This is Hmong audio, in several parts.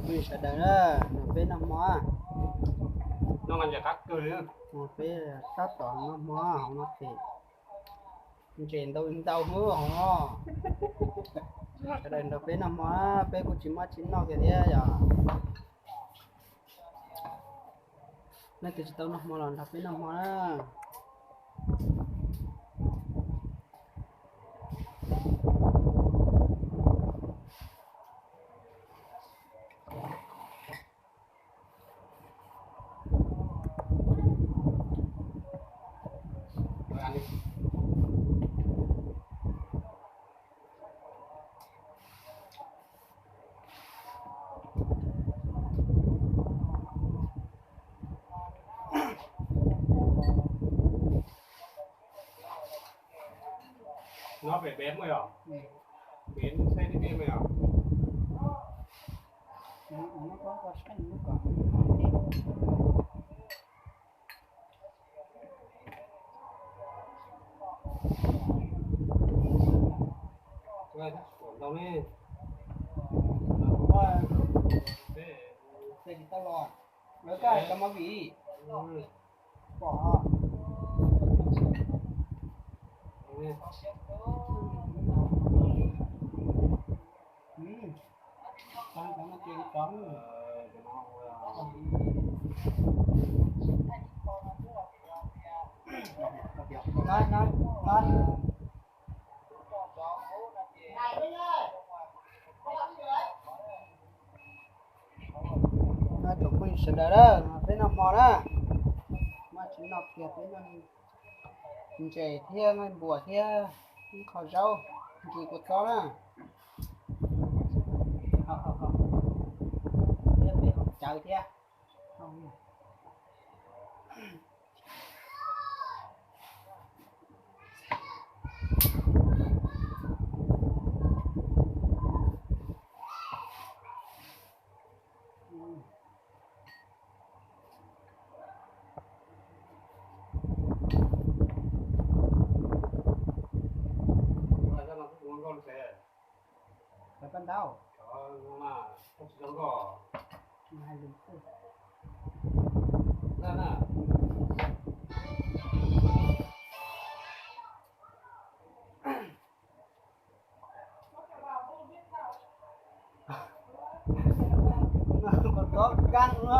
Phooj ywg sawv daws na, nrog peb noj hmo. Peb tab tom noj hmo hauv no ces ntses ntau ntau hwv hov. Sawv daws nrog peb noj hmo, peb kuj tsis muaj tsis noj kiag thiab yom. Leej twg tsis tau noj hmo los nrog peb noj hmo na. Nó phải bén mày à? Bén, xe đi bén mày à? Xe đi tao los. Lawv kaj tau mov vim. Pom. Tus phooj ywg sawv daws na, peb noj hmo na, muaj tsis noj kiag peb noj ntses thiab nqaij npua thiab ib qho zaub, ntsis kua txob na, thiab peb hau cawv thiab. Cov paj ntaub. Koj txhob kab na.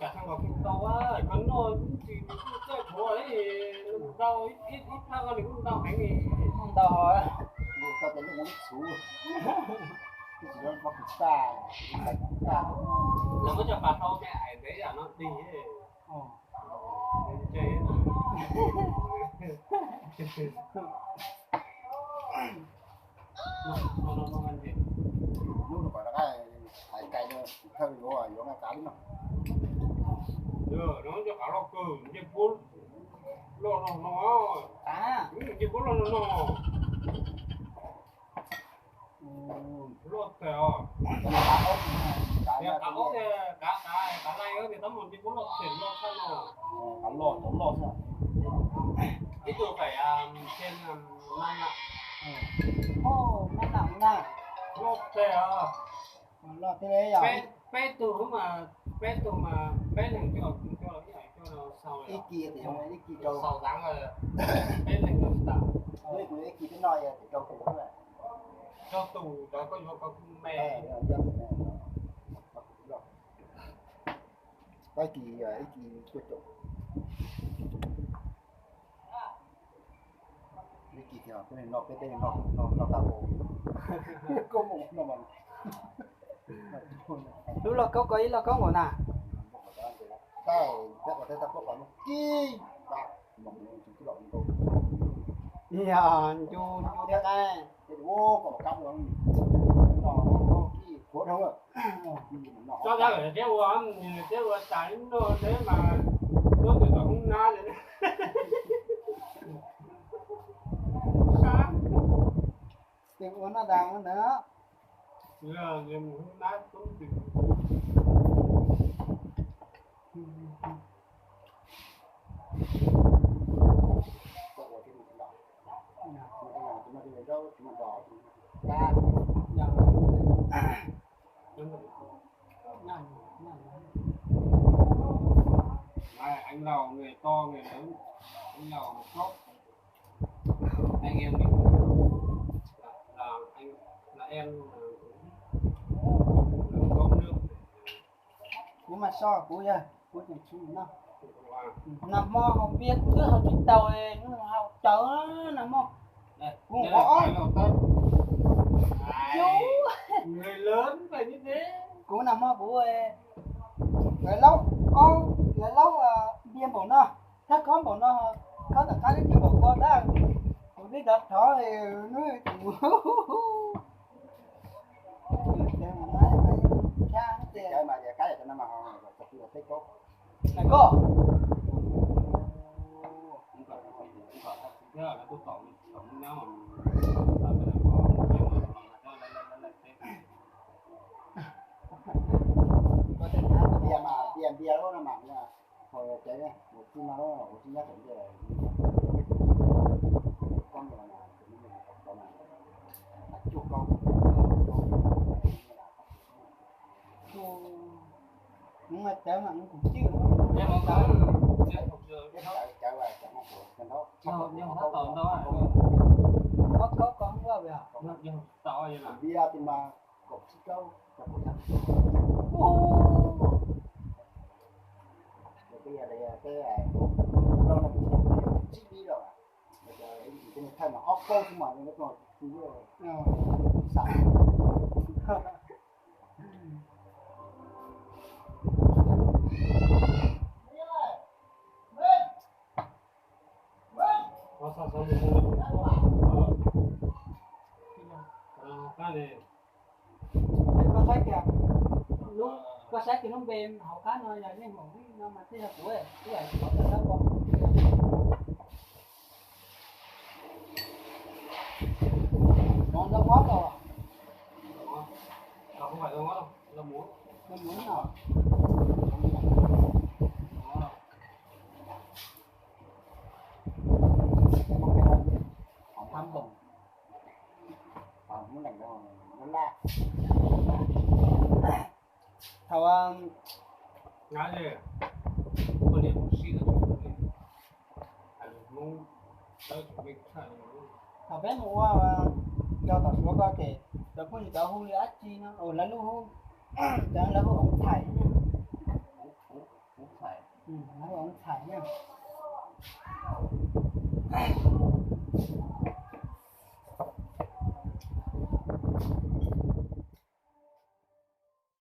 Kam tau los kuj tau, koj noj ntsis kuj txawj dhuav li, ntau ib ib phaj koj nws kuj ntau heev li. Ntau, koj tes lub mus ib txhuv, ib txhuv pob kws taj, taj, los muab coj pas rau me ais ntev yam no dig. Hnub no kom rov qab hais kais rau tus thawj yuav, yuav nqaij qav li no. Yog no cov qav loj kawg, ncej puab loj no no. Ncej puab loj no no. Loj tag os. Qav ob, qav qav qav laj tes tab mas ncej puab loj tag loj tshaj no. Qav loj, cov loj xwb. Ib tug faim, no na. Loj tag os. Peb tug mas, peb tug mas peb leeg coj, coj ib yam coj xaus, ib kis xaus dab, peb leeg coj tas. Ib kis peb noj rau tus, rau tus cov koj yuav koj me. Ib kis, ib kis cuaj caum. Ib kis thiab, peb leeg noj, peb, peb leeg noj, noj, noj tag. Koj mus noj mas. Lub lauj kaub ko ib lauj kaub nkaus na. Tab, peb kom tej tab peb kom lub kib, yog ncu ncu thiab na. Tso dag thiab ua, thiab ua tas ib noj thiab mas muab tus tom hoob nab. Ua noj tas ntawd. Anh Lầu người to người lớn, anh Lầu một gốc. Anh em mình là, là anh, là em là, là có nước. Kuv mas so kuv yog kuv tseem tsis noj. Nag hmo haus npias twb haus tsis tau, hnub no haus cawv nag hmo. Kuv ua ob, kuv nag hmo kuv lawv laub, ob, lawv laub npias npaum no, thawj khob npaum no, khob tom qab twb tsis npaum ko tab, kuv twb rov thov hnub kuv. Koj Kuv mas cawv mas kuv cwj. Koj koj koj ua npias tus mas kaum tsib rau, kaum tsib rau. Peb, peb, tsib lib los, peb thawj mas ob kaub xwb mas, Koj saib kiag lub npe hauv qab no yog Yeej Hmoov no mas thiaj yog kuv, twb yog kuv tawm sab ko. Ntau ntau mob tau. Ntau mob no. Thab npoos. Thaum, thaum peb mus ua yog tom Suav ko ces lawv kuj tsis tau hu li dab tsi no, lawv lub hu, lawv hu Oov Txhais, lawv hu Oov Txhais na.